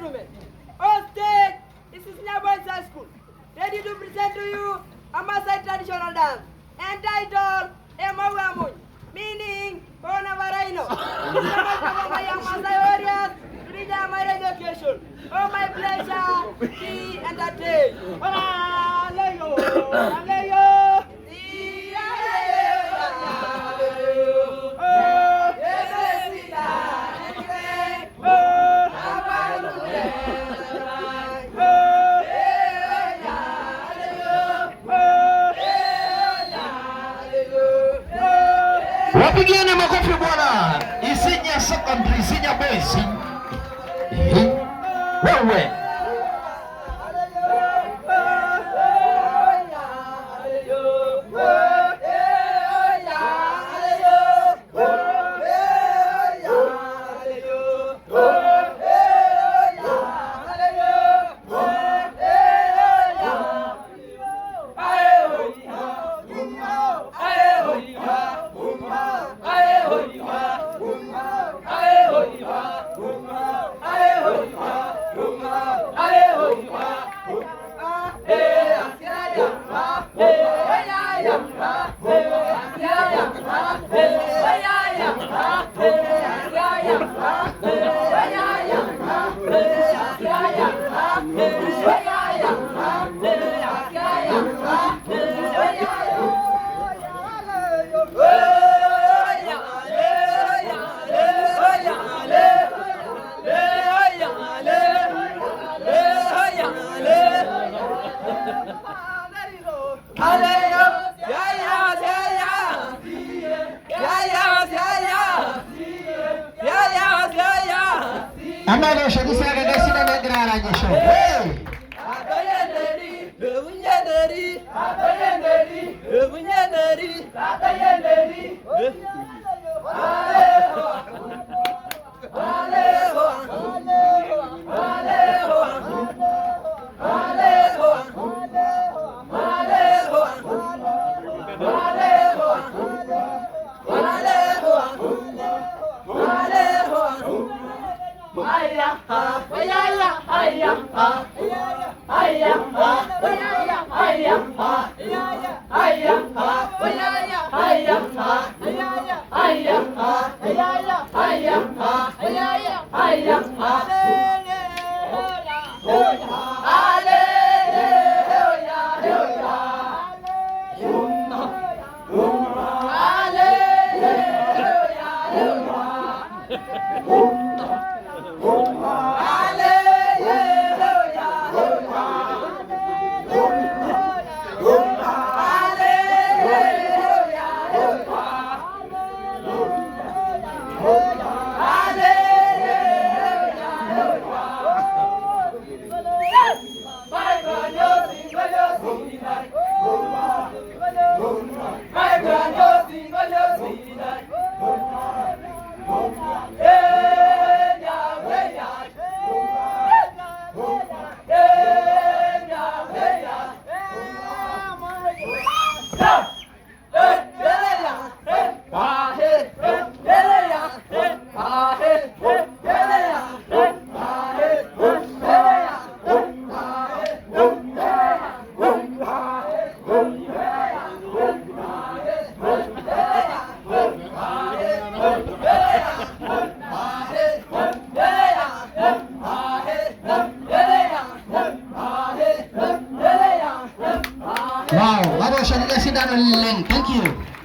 gentlemen, on stage is Isinya Boys High School, ready to present to you a Maasai traditional dance entitled Emauamuny, meaning Corona Rhino. This is young Maasai warriors to reach their marriage occasion. Oh, my pleasure, be entertained. Aleyo, aleyo. Wapigieni makofi bwana. Isinya Secondary, Isinya Boys. Wewe. Wow, thank you.